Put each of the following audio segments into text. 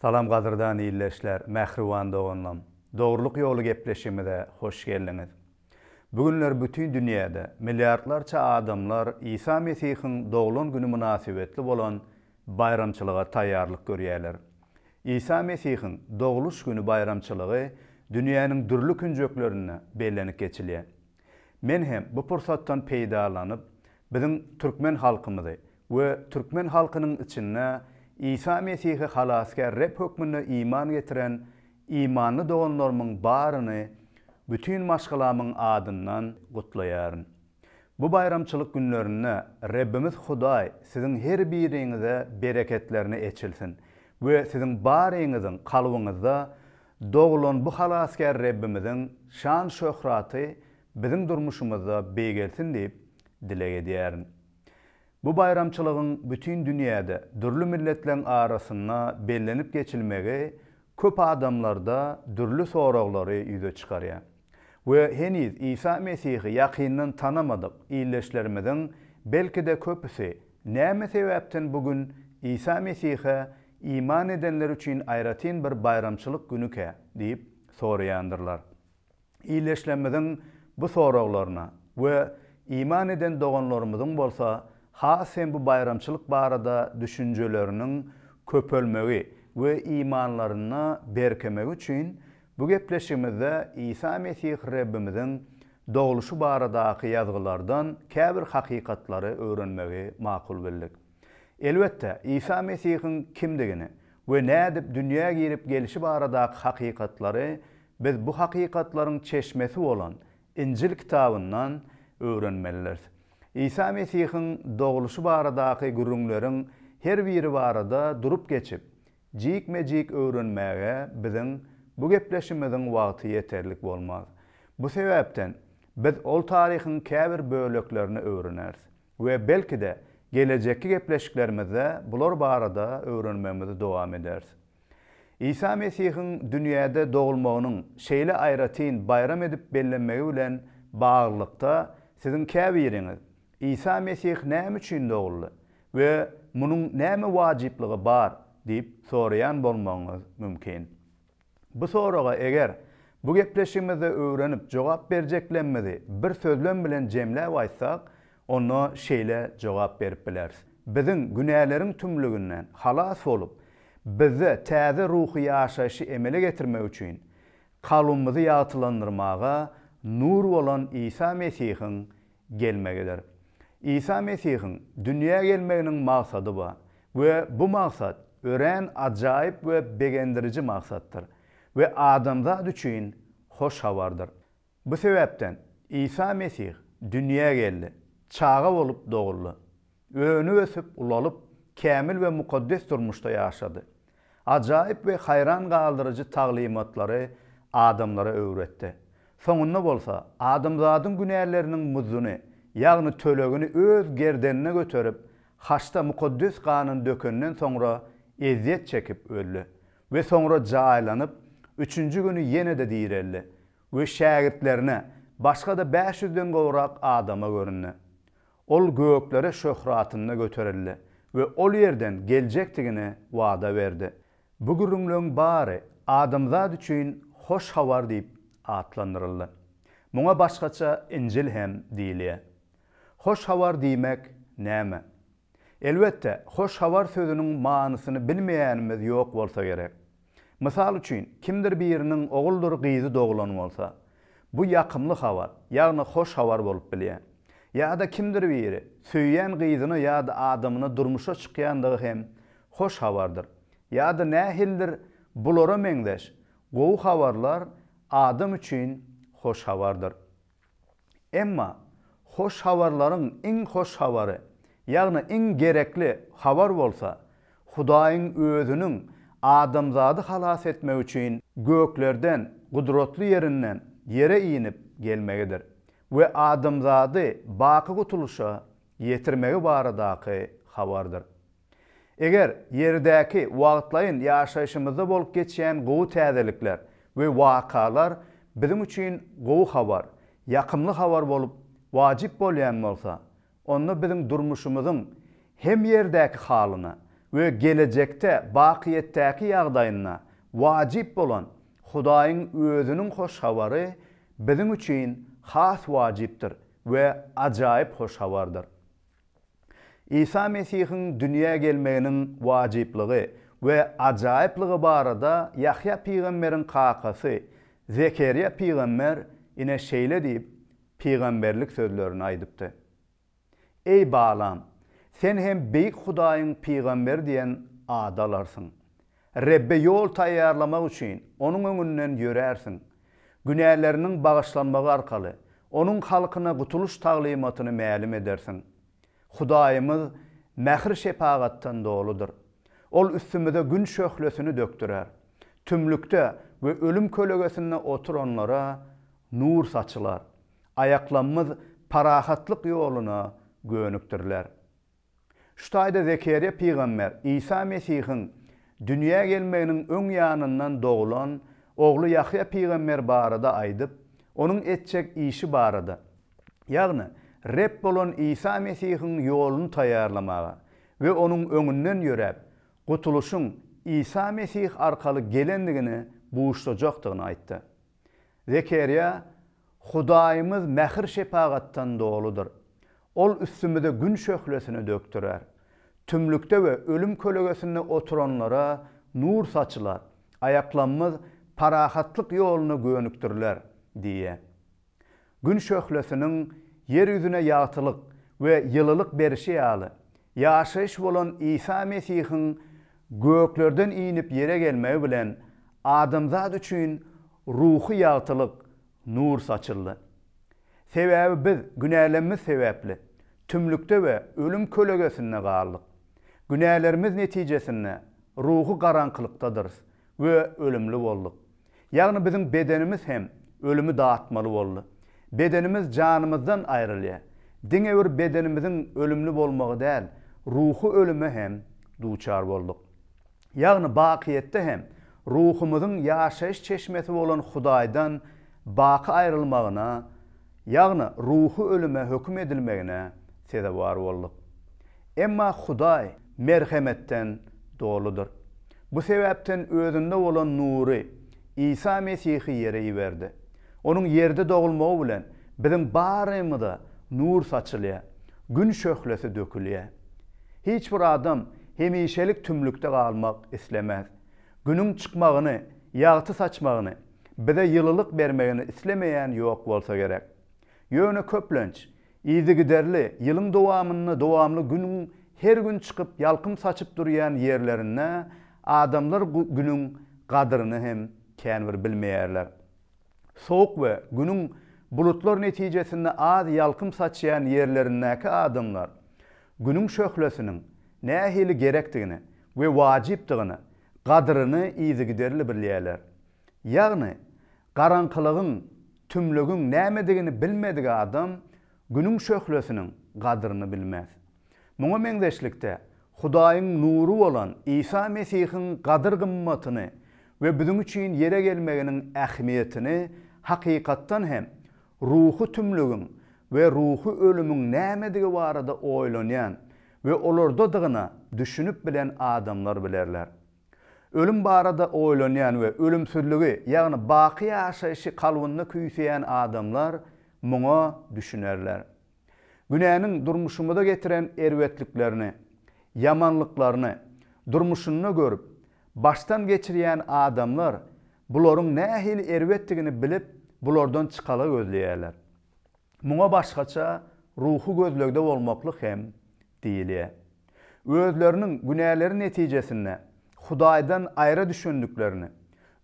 Salam gadyrdan ildeşler, mähriban doganlam. Dogrulyk ýoly gepleşigimize hoş geldiňiz. Bu günler bütin dünýäde milliardlarça adamlar Isa Mesihiň doglan güni mynasybetli bolan baýramçylyga taýýarlyk görýärler. Isa Mesihiň dogluş güni baýramçylygy dünýäniň dürli künjeklerinde bellenip geçilýär. Men hem bu pursatdan peýdalanyp, biziň türkmen halkymyzy we türkmen halkynyň içinde Isa Mesihe Halasgär Reb hökmünde iman getiren imanly doganlarymyň baryny bütin maşgalamyň adyndan gutlaýaryn. Bu baýramçylyk günlerinde Rebbimiz Hudaý siziň her biriňize bereketlerini eçilsin we siziň baryňyzyň kalbyňyzda doglan bu Halasgär Rebbimiziň şan-şöhraty biziň durmuşymyzda beýgelsin diýip dileg edýärin. Bu baýramçylygyň bütin dünýäde dürli milletleň arasynda bellenip geçilmegi köp adamlarda dürli soraglary ýüze çykarýar. We heniz Isa Mesihi ýakyndan tanamadyk ildeşlerimiziň belki-de köpüsi näme sebäpden bu gün Isa Mesihe iman edenler üçin aýratyn bir baýramçylyk günükä diýip soraýandyrlar. Ildeşlerimiziň bu soraglaryna we iman eden doganlarymyzyň bolsa has hem bu baýramçylyk barada düşünjeleriniň köpelmegi we imanlarynda berkemegi üçin bu gepleşigimizde Isa Mesih Rebbimiziň dogluşy baradaky ýazgylardan käbir hakykatlary öwrenmegi makul bildik. Elbetde, Isa Mesihiň kimdigini we nädip dünýä girip gelşi baradaky hakykatlary Biz bu hakykatlaryň çeşmesi bolan Injil kitabyndan öwrenmelidiris. Isa Mesihiň dogluşy baradaky gürrüňleriň her biri barada durup geçip, jikme-jik öwrenmäge biziň bu gepleşimiziň wagty ýeterlik bolmaz. Bu sebäpden, biz ol taryhyň käbir böleklerini öwreneris we belki-de, gelejekki gepleşiklerimizde bular barada öwrenmegimizi dowam ederis. Isa Mesihiň dünýäde dogulmagynyň şeýle aýratyn baýram edip bellenmegi bilen baglylykda siziň käbiriňiz, Isa Mesih näme üçin doguldy we munuň näme wajyplygy bar diýip soraýan bolmagyňyz mümkin. Bu soraga eger bu gepleşigimizde öwrenip jogap berjeklemmizi bir sözlem bilen jemläp aýtsak, onda şeýle jogap berip bileris, Biziň günäleriň tümlüginden halas bolup, bizde täze ruhy ýaşaýşy emele getirmek üçin, kalbymyzy ýagtylandyrmaga nur bolan Isa Mesihiň gelmegidir. Isa Mesihiň dünýä gelmeginiň maksady bar we bu maksat örän ajaýyp we begendiriji maksatdyr we adamzat üçin hoş habardyr. Bu sebäpden Isa Mesih dünýä geldi, çaga bolup doguldy. Önüp-ösüp, ulalyp, kämil we mukaddes durmuşda ýaşady. Ajaýyp we haýran galdyryjy taglymatlary adamlara öwretdi. Soňunda bolsa, adamzadyň günäleriniň muzduny, ýagny tölegini öz gerdenine göterip, haçda mukaddes ganyny dökenden soňra ezýet çekip öldi we soňra jaýlanyp, üçünji güni ýene-de direldi we şägirtlerine, başga-da bäş ýüzden gowrak adama göründi. Ol göklere şöhratynda göterildi we ol ýerden geljekdigini wada berdi. Bu gürrüňleň bary adamzat üçin hoş habar diýip atlandyryldy. Muňa başgaça Injil hem diýilýär. Hoş habar diýmek näme? Elbetde, hoş habar sözüniň manysyny bilmeýänimiz ýok bolsa gerek. Mysal üçin, kimdir biriniň oguldyr gyzy doglan bolsa, bu ýakymly habar, ýagny hoş habar bolup bilýär. Ýa-da kimdir biri söýýän gyzyna ýa-da adamyna durmuşa çykýandygy hem hoş habardyr. Ýa-da nähilidir bulara meňzeş gowy habarlar adam üçin hoş habardyr. Emma hoş habarlaryň iň hoş habary, ýagny iň gerekli habar bolsa, Hudaýyň Özüniň adamzady halas etmek üçin göklerden, gudratly ýerinden ýere inip gelmegidir we adamzady baky gutulyşa ýetirmegi baradaky habardyr. Eger ýerdäki wagtlaýyn ýaşaýşymyzda bolup geçýän gowy täzelikler we wakalar biziň üçin gowy habar, ýakymly habar bolup wajyp bolýan bolsa, onda biziň durmuşymyzyň hem ýerdäki halyna. we gelejekde bakyýetdäki ýagdaýynda wajyp bolan Hudaýyň Özüniň Hoş Habary biziň üçin has wajypdyr we ajaýyp Hoş Habardyr. Isa Mesihiň dünýä gelmeginiň wajyplygy we ajaýyplygy barada Ýahýa pygamberiň kakasy Zekerýa pygamber ine şeýle diýip, pygamberlik sözlerini aýdypdy. Eý, balam, sen hem Beýik Hudaýyň pygamberi diýen ady alarsyň. Rebbe ýol taýýarlamak üçin Onuň öňünden ýörärsiň. Günäleriniň bagyşlanmagy arkaly, Onuň halkyna gutulyş taglymatyny mälim edersiň. Hudaýymyz mähir-şepagatdan doludyr. Ol üstümize gün şöhlesini dökdürer. Tümlükde we ölüm kölegesinde oturanlara nur saçylar. Aýaklamyz parahatlyk ýoluna gönükdiriler. Şu taýda Zekerýa pygamber Isa Mesihiň dünýä gelmeginiň öň ýanyndan doglan ogly Ýahýa pygamber barada aýdyp, onuň etjek işi barada, ýagny Reb bolan Isa Mesihiň ýoluny taýýarlamaga we onuň öňünden ýöräp, gutulyşyň Isa Mesih arkaly gelendigini buşlajakdygyny aýtdy. Zekerýa, Hudaýymyz mähir-şepagatdan doludyr. Ol üstümize gün şöhlesini dökdürer. Tümlükde we ölüm kölegesinde oturanlara nur saçylar, aýaklarymyz parahatlyk ýoluna gönükdiriler diýýär. Gün şöhlesiniň ýer ýüzüne ýagtylyk we ýylylyk berişi ýaly, ýaşaýyş bolan Isa Mesihiň göklerden inip ýere gelmegi bilen adamzat üçin ruhy ýagtylyk, nur saçyldy. Sebäbi biz günälerimiz sebäpli tümlükde we ölüm kölegesinde galdyk. Günälerimiz netijesinde ruhy garaňkylykdadyrys we ölümli bolduk. Ýagny biziň bedenimiz hem ölümi datmaly boldy. Bedenimiz janymyzdan aýrylýar. Diňe bir bedenimiziň ölümli bolmagy däl, ruhy ölüme hem duçar bolduk. Ýagny bakyýetde hem ruhumyzyň ýaşaýyş çeşmesi bolan Hudaýdan baky aýrylmagyna, ýagny ruhy ölüme höküm edilmegine sezewar bolduk. Emma Hudaý merhemetden doludyr. Bu sebäpden özünde bolan nury, Isa Mesihi ýere iberdi. Onuň ýerde dogulmagy bilen biziň barymyza nur saçylýar, gün şöhlesi dökülýär. Hiç bir adam hemişelik tümlükde galmak islemez. Günüň çykmagyny, ýagty saçmagyny, bize ýylylyk bermegini islemeýän ýok bolsa gerek. Ýöne köplenç, Yzygiderli, ýylyň dowamynda dowamly Günüň her gün çykyp ýalkym saçyp durýan ýerlerinde adamlar Günüň gadyryny hem kän bir bilmeýärler. Sowuk we Günüň bulutlar netijesinde az ýalkym saçýan ýerlerindäki adamlar Günüň şöhlesiniň nähili gerekdigini we wajypdygyny, gadyryny yzygiderli bilýärler. Ýagny, garaňkylygyň, tümlügiň nämedigini bilmedik adam Günüň şöhlesiniň gadyryny bilmez. Muňa meňzeşlikde, Hudaýyň nury bolan Isa Mesihiň gadyr-gymmatyny we biziň üçin ýere gelmeginiň ähmiýetini hakykatdan hem ruhy tümlügiň we ruhy ölümiň nämedigi barada oýlanýan we olardadygyna düşünip bilen adamlar bilerler. Ölüm barada oýlanýan we ölümsizligi, ýagny baky ýaşaýşy kalbynda küýseýän adamlar muňa düşünerler. Günäniň durmuşymyza getiren erbetliklerini, ýamanlyklaryny durmuşynda görüp, başdan geçirýän adamlar bularyň nähili erbetdigini bilip, bulardan çykalga gözleýärler. Muňa başgaça ruhy gözlegde bolmaklyk hem diýilýär. Özleriniň günäleri netijesinde Hudaýdan aýra düşendiklerini,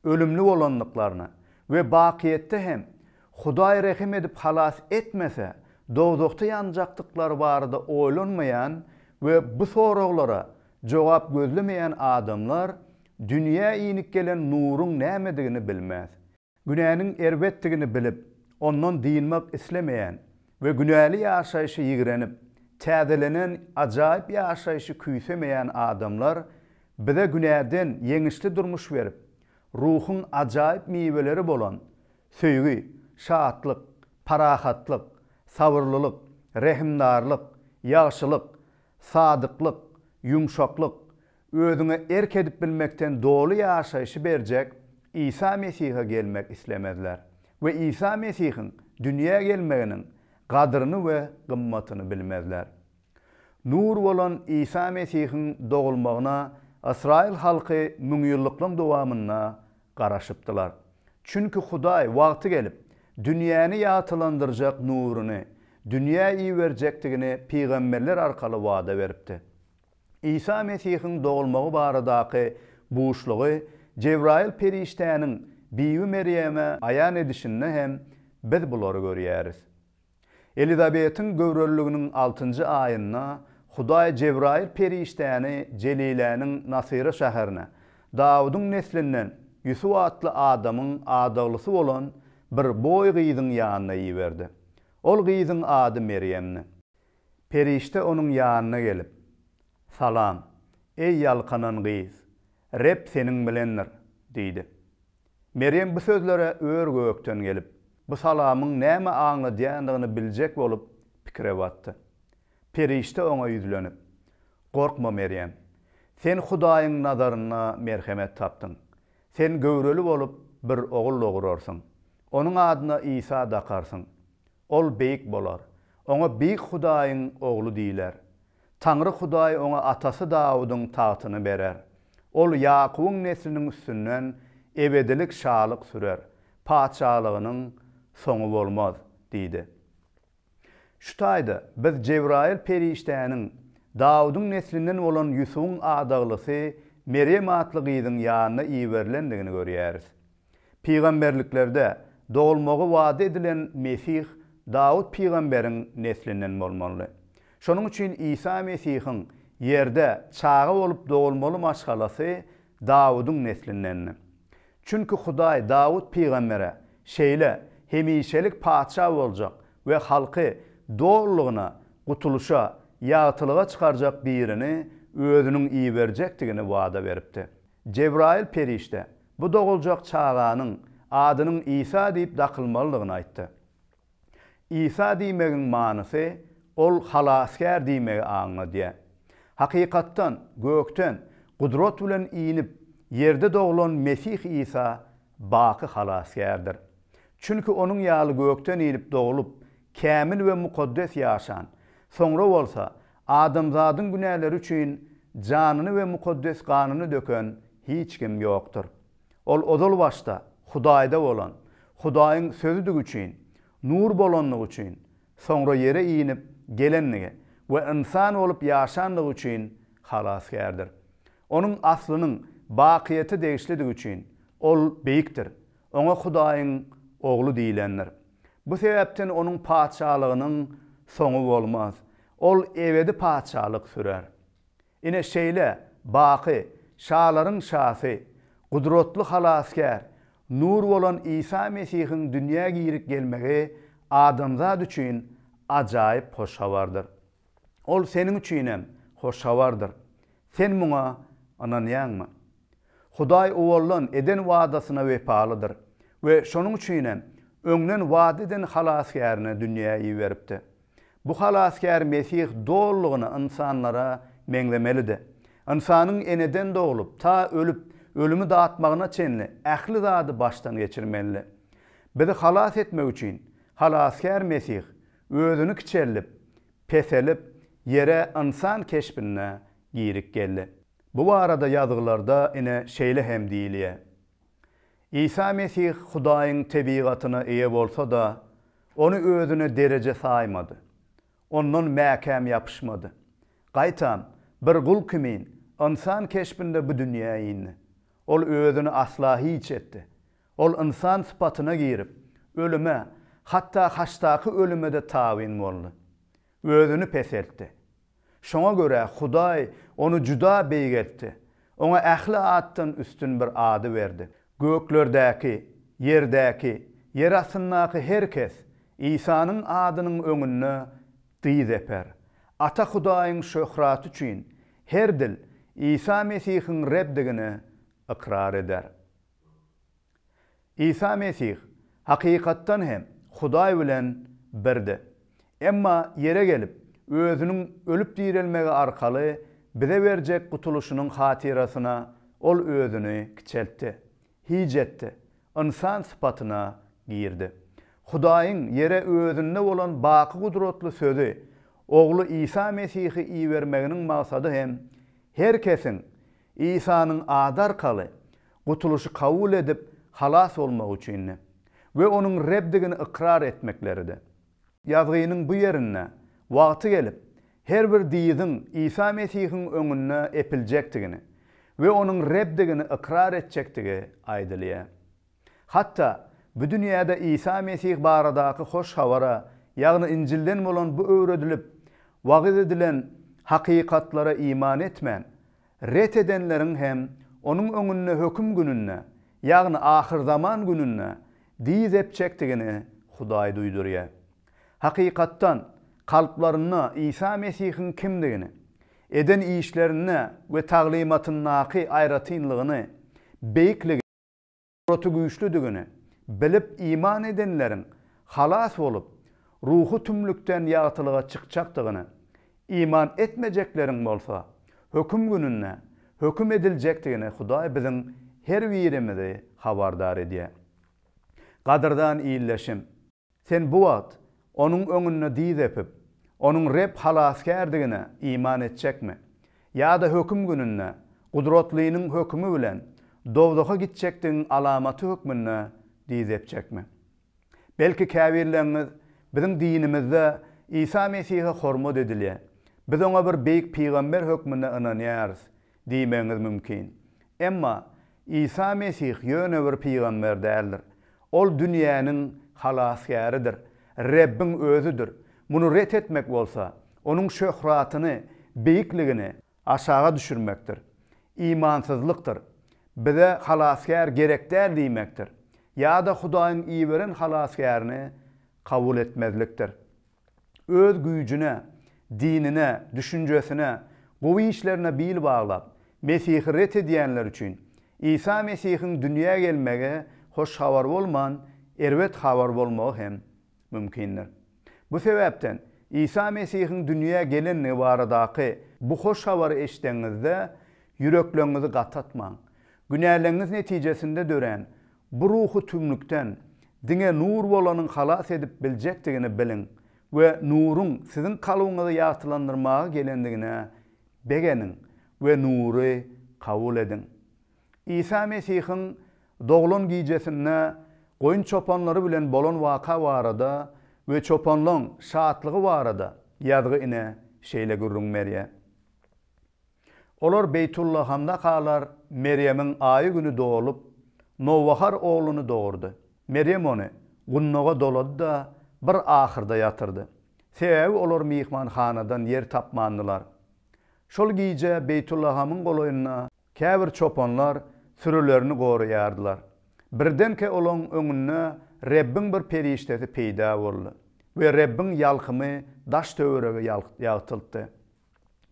ölümli bolandyklaryny we bakyýetde hem Hudaý rehim edip halas etmese, dowzahda ýanjakdyklary barada oýlanmaýan we bu soraglara jogap gözlemeýän adamlar dünýä inip gelen nuruň nämedigini bilmez. Günäniň erbetdigini bilip, ondan dynmak islemeýän we günäli ýaşaýşy ýigrenip, täzelenen ajaýyp ýaşaýşy küýsemeýän adamlar bize günäden ýeňişli durmuş berip, Ruhuň ajaýyp miweleri bolan söýgi, şatlyk, parahatlyk, sabyrlylyk, rehimdarlyk, ýagşylyk, sadyklyk, ýumşaklyk, özüňe erk edip bilmekden doly ýaşaýşy berjek Isa Mesihe gelmek islemezler we Isa Mesihiň dünýä gelmeginiň gadyryny we gymmatyny bilmezler. Nur bolan Isa Mesihiň dogulmagyna ysraýyl halky müňýyllyklaryň dowamynda garaşypdylar. Çünki Hudaý wagty gelip, dünýäni ýagtylandyrjak nuruny dünýä iberjekdigini pygamberler arkaly wada beripdi. Isa Mesihiň dogulmagy baradaky buşlugy Jebraýyl perişdäniň Bibi Merýeme aýan edişinde hem biz bulary görýäris. Elizabetiň göwreliliginiň altynjy aýynda Hudaý Jebraýyl perişdäni Jeliläniň Nasyra şäherine, Dawudyň neslinden Ýusup atly adamyň adaglysy bolan bir boý gyzyň ýanyna iberdi. Ol gyzyň ady Merýemdi. Perişde onuň ýanyna gelip, Salam, eý ýalkanan gyz, Reb seniň bilendir! diýdi. Merýem bu sözlere ör-gökden gelip, bu salamyň näme aňladýandygyny biljek bolup pikire batdy. Perişde oňa ýüzlenip, Gorkma, Merýem! Sen Hudaýyň nazarynda merhemet tapdyň. Sen göwreli bolup, bir ogul dogurarsyň. Onuň adyna Isa dakarsyň. Ol beýik bolar. Oňa Beýik Hudaýyň Ogly diýler. Taňry Hudaý oňa atasy Dawudyň tagtyny berer. Ol Ýakubyň nesliniň üstünden ebedilik şalyk sürer, patyşalygynyň soňy bolmaz diýdi. Şu taýda biz Jebraýyl perişdäniň Dawudyň neslinden bolan Ýusubyň adaglysy Merýem atly gyzyň ýanyna iberilendigini görýäris. Pygamberliklerde dogulmagy wada edilen Mesih Dawut pygamberiň neslinden bolmalydy. Şonuň üçin Isa Mesihiň ýerde çaga bolup dogulmaly maşgalasy Dawudyň neslindendi. Çünki Hudaý Dawut pygambere şeýle hemişelik patyşa boljak we halky dolulygyna gutulyşa, ýagtylyga çykarjak birini özüniň iberjekdigini wada beripdi. Jebraýyl perişde bu doguljak çaganyň adynyň Isa diýip dakylmalydygyny aýtdy. Isa diýmegiň manysy Ol Halasgär diýmegi aňladýar. Hakykatdan, gökden, gudrat bilen inip, ýerde doglan Mesih Isa baky Halasgärdir. Çünki Onuň ýaly gökden inip doglup, kämil we mukaddes ýaşan, soňra bolsa, adamzadyň günäleri üçin janyny we mukaddes ganyny döken hiç kim ýokdur. Ol ozal başda Hudaýda bolan, Hudaýyň Sözüdigi üçin, nur bolandygy üçin, soňra ýere inip gelendigi we ynsan bolup ýaşandygy üçin Halasgärdir. Onuň aslynyň bakyýete degişlidigi üçin, Ol beýikdir, Oňa Hudaýyň Ogly diýlendir. Bu sebäpden Onuň patyşalygynyň soňy bolmaz. Ol ebedi patyşalyk sürer. Ine şeýle baky, şalaryň Şasy, gudratly Halasgär, Nur bolan Isa Mesihiň dünýä girip gelmegi adamzat üçin ajaýyp hoş habardyr. Ol seniň üçinem hoş habardyr. Sen muňa ynanýaňmy? Hudaý owaldan eden wadasyna wepalydyr we şonuň üçinem öňden wada eden Halasgärini dünýä iberipdi. Bu Halasgär Mesih dolulygyna ynsanlara meňzemelidi. Ynsanyň eneden doglup, ta ölüp, ölümi datmagyna çenli ähli zady başdan geçirmelidi. Bizi halas etmek üçin Halasgär Mesih Özüni kiçeldip, peselip, ýere ynsan keşbinde girip geldi. Bu barada Ýazgylarda ine şeýle hem diýilýär, Isa Mesih Hudaýyň tebigatyna eýe bolsa-da, ony özüne dereje saýmady. Ondan mäkäm ýapyşmady. Gaýtam, bir gul kimin, ynsan keşbinde bu dünýä indi. Ol özüni asla hiç etdi. Ol ynsan sypatyna girip, ölüme, hatda haçdaky ölüme-de tabyn boldy. Özüni peseltdi. Şoňa görä Hudaý ony juda beýgeltdi, oňa ähli atdan üstün bir ady berdi. Göklerdäki, ýerdäki, ýer astyndaky her kes Isanyň adynyň öňünde dyz eper. Ata Hudaýyň şöhraty üçin her dil Isa Mesihiň Rebdigini ykrar eder. Isa Mesih, hakykatdan hem, Hudaý bilen birdi. Emma ýere gelip, Özüniň ölüp direlmegi arkaly. bize berjek gutulyşynyň hatyrasyna Ol Özüni kiçeltdi, hiç etdi, ynsan sypatyna girdi. Hudaýyň ýere Özünde bolan baky gudratly Sözi, Ogly Isa Mesihi ibermeginiň maksady hem her kesiň Isanyň ady arkaly gutulyşy kabul edip halas bolmagy üçindi we Onuň Rebdigini ykrar etmekleridi. Ýazgynyň bu ýerinde, wagty gelip, her bir dyzyň Isa Mesihiň öňünde epiljekdigini we Onuň Rebdigini ykrar etjekdigi aýdylýar. Hatda, bu dünýäde Isa Mesih baradaky Hoş Habara, ýagny Injilden bolan bu öwredilip, wagyz edilen hakykatlara iman etmän, ret edenleriň hem Onuň öňünde höküm gününde, ýagny ahyrzaman gününde dyz epjekdigini Hudaý duýdurýar. Hakykatdan, kalplarynda Isa Mesihiň kimdigini, eden işlerinde we taglymatyndaky aýratynlygyny, beýikligini, gudraty güýçlüdigini bilip iman edenleriň halas bolup, ruhy tümlükden ýagtylyga çykjakdygyny, iman etmejekleriň bolsa, höküm gününde höküm ediljekdigini Hudaý biziň her birimizi habardar edýär. Gadyrdan ildeşim! Sen bu wagt Onuň öňünde dyz epip, Onuň Reb Halasgärdigine iman etjekmi? Ýa-da höküm gününde Gudratlynyň hökümi bilen dowzaha gitjekdigiň alamaty hökmünde dyz epjekmi? Belki käbirleriňiz biziň dinimizde Isa Mesihe hormat edilýär, biz Oňa bir beýik pygamber hökmünde ynanýarys diýmegiňiz mümkin. Emma Isa Mesih ýöne bir pygamber däldir. Ol dünýäniň Halasgäridir, Rebbiň Özüdir. Muny ret etmek bolsa, Onuň şöhratyny, beýikligini aşaga düşürmekdir. Imansyzlykdyr. Bize Halasgär gerek däl diýmekdir. Ýa-da Hudaýyň iberen Halasgärini kabul etmezlikdir. Öz güýjüne, dinine, düşünjesine, gowy işlerine bil baglap, Mesihi ret edýänler üçin, Isa Mesihiň dünýä gelmegi hoş habar bolman, erbet habar bolmagy hem mümkindir. Bu sebäpden, Isa Mesihiň dünýä gelendigi baradaky bu hoş habary eşideňizde, ýürekleriňizi gatatmaň. Günäleriňiz netijesinde dörän Bu ruhy tümlükden diňe nur bolanyň halas edip biljekdigini biliň we nuruň siziň kalbyňyzy ýagtylandyrmaga gelendigine begeniň we nury kabul ediň. Isa Mesihiň doglan gijesinde goýun çopanlary bilen bolan waka barada we çopanlaň şatlygy barada ýazgy ine şeýle gürrüň berýär. Olar Beýtullahamdakalar Merýemiň aýy-güni dolup, nowbahar ogluny dogurdy. Merýem ony gundaga dolady-da, bir ahyrda ýatyrdy. Sebäbi olar myhmanhanadan ýer tapmandylar. Şol gije Beýtullahamyň golaýynda käbir çopanlar sürülerini goraýardylar. Birdenkä olaň öňünde Rebbiň bir perişdesi peýda boldy we Rebbiň ýalkymy daş-töweregi ýagtyltdy.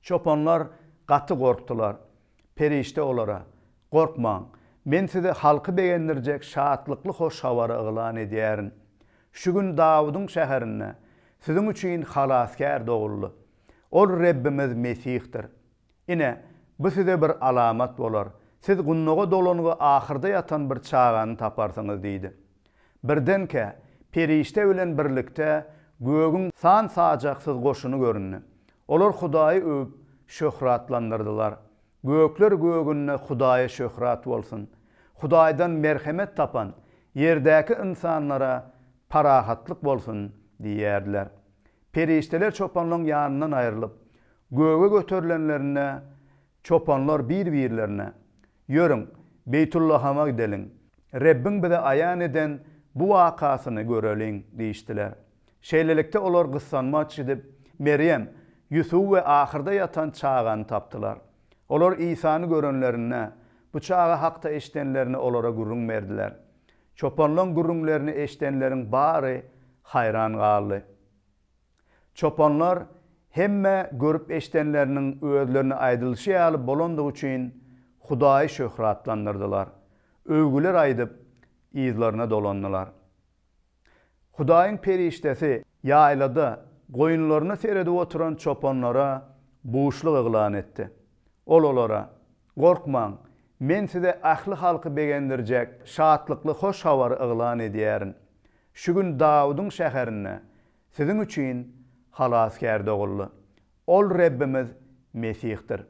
Çopanlar gaty gorkdular. Perişde olara, Gorkmaň, men size halky begendirjek şatlykly hoş habary yglan edýärin. Şu gün Dawudyň şäherinde siziň üçin Halasgär doguldy. Ol Rebbimiz Mesihdir. Ine, bu size bir alamat bolar, siz gundaga dolangy ahyrda ýatan bir çagany taparsyňyz diýdi. Birdenkä, perişde bilen birlikde gögüň san-sajaksyz goşuny göründi. Olar Hudaýy öwüp, şöhratlandyrdylar. Gökler gögünde Hudaýa şöhrat bolsun! Hudaýdan merhemet tapan ýerdäki ynsanlara parahatlyk bolsun! diýýärdiler. Perişdeler çopanlaryň ýanyndan aýrylyp, göge göterilenlerinde, çopanlar bir-birlerine, Ýörüň, Beýtullahama gideliň, Rebbiň bize aýan eden bu wakasyny göreliň diýişdiler. Şeýlelikde, olar gyssanmaç gidip, Merýem, Ýusuby we ahyrda ýatan çagany tapdylar. Olar Isany görenlerinde, bu çaga hakda eşidenlerini olara gürrüň berdiler. Çopanlaň gürrüňlerini eşidenleriň bary haýran galdy. Çopanlar hemme görüp-eşidenleriniň özlerine aýdylyşy ýaly bolandygy üçin Hudaýy şöhratlandyrdylar, öwgüler aýdyp, yzlaryna dolandylar. Hudaýyň perişdesi ýaýlada goýunlaryna seredip oturan çopanlara buşluk yglan etdi. Ol olara, Gorkmaň, Men size ähli halky begendirjek şatlykly hoş habary yglan edýärin. Şu gün Dawudyň şäherinde siziň üçin Halasgär doguldy. Ol Rebbimiz Mesihdir.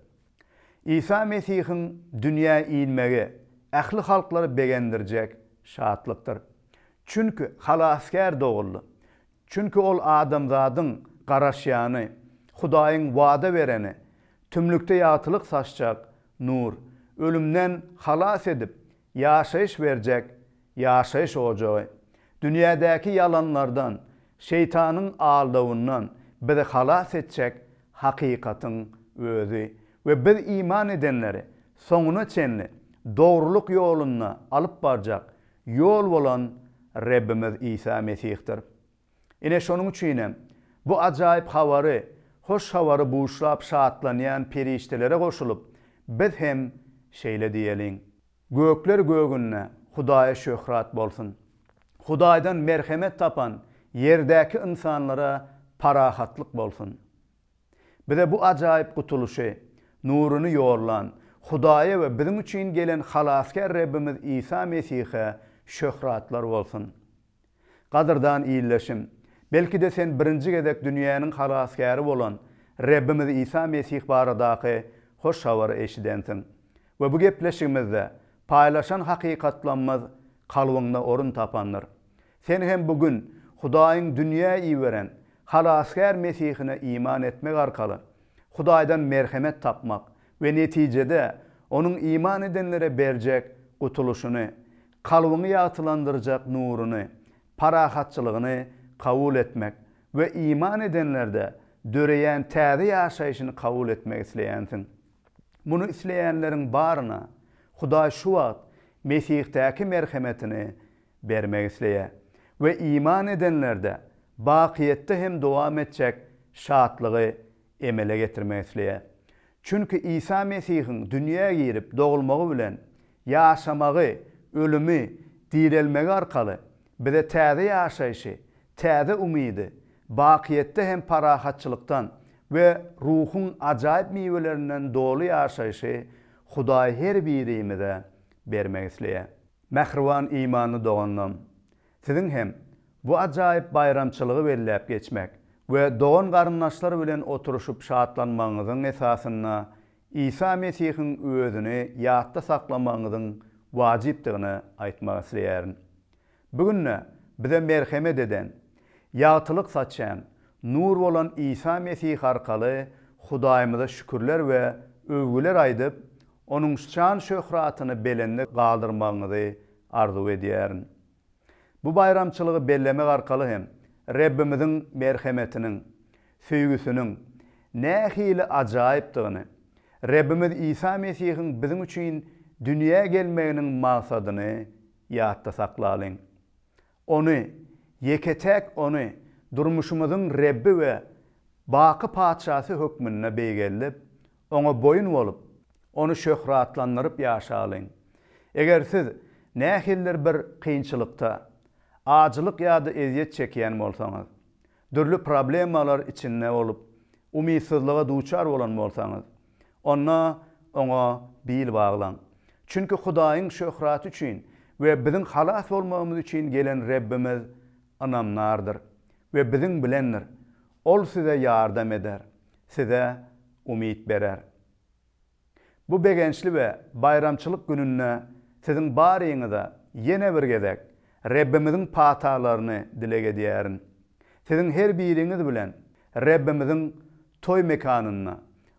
Isa Mesihiň dünýä inmegi ähli halklary begendirjek şatlykdyr. Çünki Halasgär doguldy. Çünki Ol adamzadyň garaşýany, Hudaýyň wada bereni, tümlükde ýagtylyk saçjak nur, ölümden halas edip, ýaşaýyş berjek ýaşaýyş ojagy, dünýädäki ýalanlardan, şeýtanyň aldawyndan bizi halas etjek hakykatyň özi we biz iman edenleri soňuna çenli dogrulyk ýolunda alyp barjak ýol bolan Rebbimiz Isa Mesihdir. Ine şonuň üçinem, bu ajaýyp habary, hoş habary buşlap şatlanýan perişdelere goşulyp, biz hem şeýle diýeliň, Gökler gögünde Hudaýa şöhrat bolsun! Hudaýdan merhemet tapan ýerdäki ynsanlara parahatlyk bolsun! Bize bu ajaýyp gutulyşy, nuruny ýollan Hudaýa we biziň üçin gelen Halasgär Rebbimiz Isa Mesihe şöhratlar bolsun! Gadyrdan ildeşim, belki-de sen birinji gezek dünýäniň Halasgäri bolan Rebbimiz Isa Mesih baradaky hoş habary eşidensiň we bu gepleşigimizde paýlaşan hakykatlarymyz kalbyňda orun tapandyr. Sen hem bu gün Hudaýyň dünýä iberen Halasgär Mesihine iman etmek arkaly, Hudaýdan merhemet tapmak we netijede Onuň iman edenlere berjek gutulyşyny, kalbyňy ýagtylandyrjak nuruny, parahatçylygyny kabul etmek we iman edenlerde döreýän täze ýaşaýşyny kabul etmek isleýänsiň. Muny isleýänleriň baryna Hudaý şu wagt Mesihdäki merhemetini bermek isleýär we iman edenlerde bakyýetde hem dowam etjek şatlygy emele getirmek isleýär. Çünki Isa Mesihiň dünýä girip dogulmagy bilen, ýaşamagy, ölümi, direlmegi arkaly bize täze ýaşaýşy, täze umydy, bakyýetde hem parahatçylykdan we Ruhuň ajaýyp miwelerinden doly ýaşaýşy Hudaý her birimize bermek isleýär. Mähriban imanly doganlarym! Siziň hem bu ajaýyp baýramçylygy belläp geçmek we dogan-garyndaşlar bilen oturyşyp şatlanmagyňyzyň esasynda Isa Mesihiň Özüni ýatda saklamagyňyzyň wajypdygyny aýtmak isleýärin. Bu günde bize merhemet eden, ýagtylyk saçýan, nur bolan Isa Mesih arkaly Hudaýymyza şükürler we öwgüler aýdyp, Onuň şan-şöhratyny belende galdyrmagyňyzy arzuw edýärin. Bu baýramçylygy bellemek arkaly hem Rebbimiziň merhemetiniň, söýgüsiniň nähili ajaýypdygyny, Rebbimiz Isa Mesihiň biziň üçin dünýä gelmeginiň maksadyny ýatda saklalyň. Ony, ýeke-täk Ony durmuşymyzyň Rebbi we baky Patyşasy hökmünde beýgeldip, Oňa boýun bolup, Ony şöhratlandyryp ýaşalyň. Eger siz nähilidir bir kynçylykda, ajylyk ýa-da ezýet çekýän bolsaňyz, dürli problemalar içinde bolup, umytsyzlyga duçar bolan bolsaňyz, onda Oňa bil baglaň. Çünki Hudaýyň şöhraty üçin we biziň halas bolmagymyz üçin gelen Rebbimiz ynamdardyr we biziň bilendir. Ol size ýardam eder, size umyt berer. Bu begençli we baýramçylyk gününde siziň baryňyza ýene bir gezek Rebbimiziň patalaryny dileg edýärin. Siziň her biriňiz bilen Rebbimiziň toý mekanynda,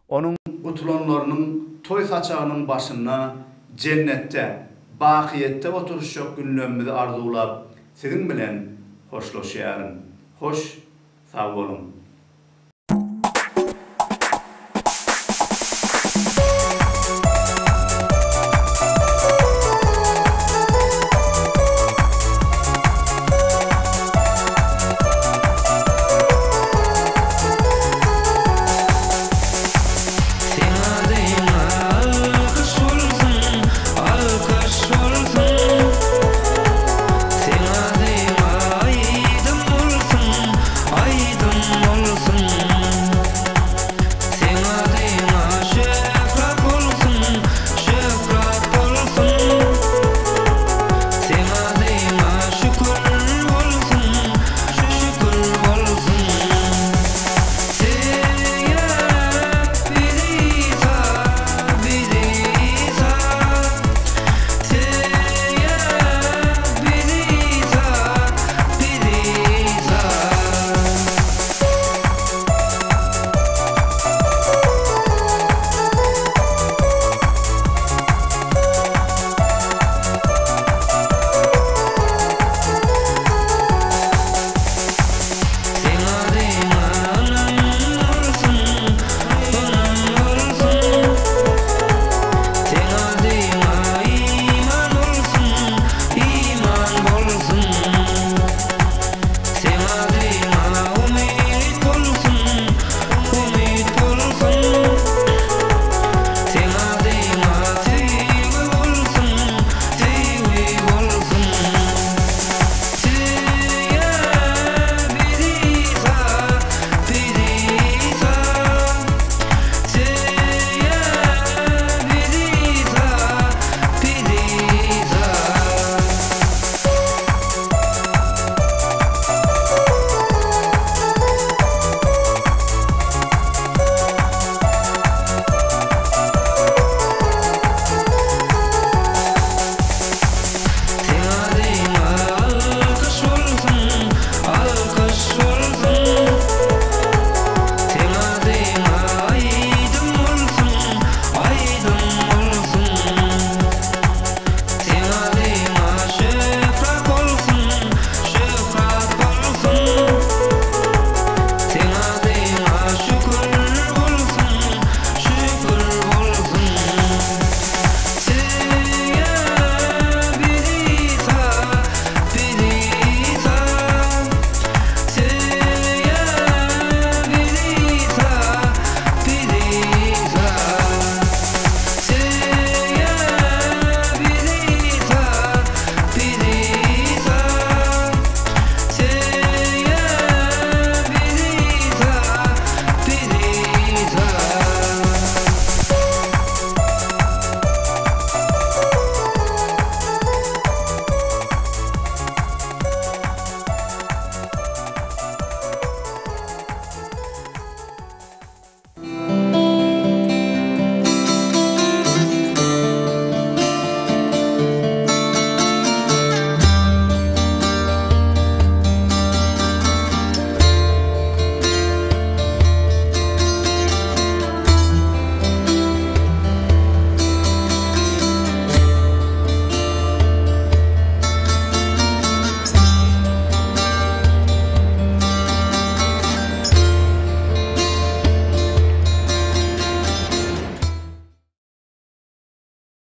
Onuň gutulanlarynyň toý saçagynyň başynda jennetde, bakyýetde oturyşjak günlerimizi arzuwlap, siziň bilen hoşlaşýaryn. Hoş sag boluň!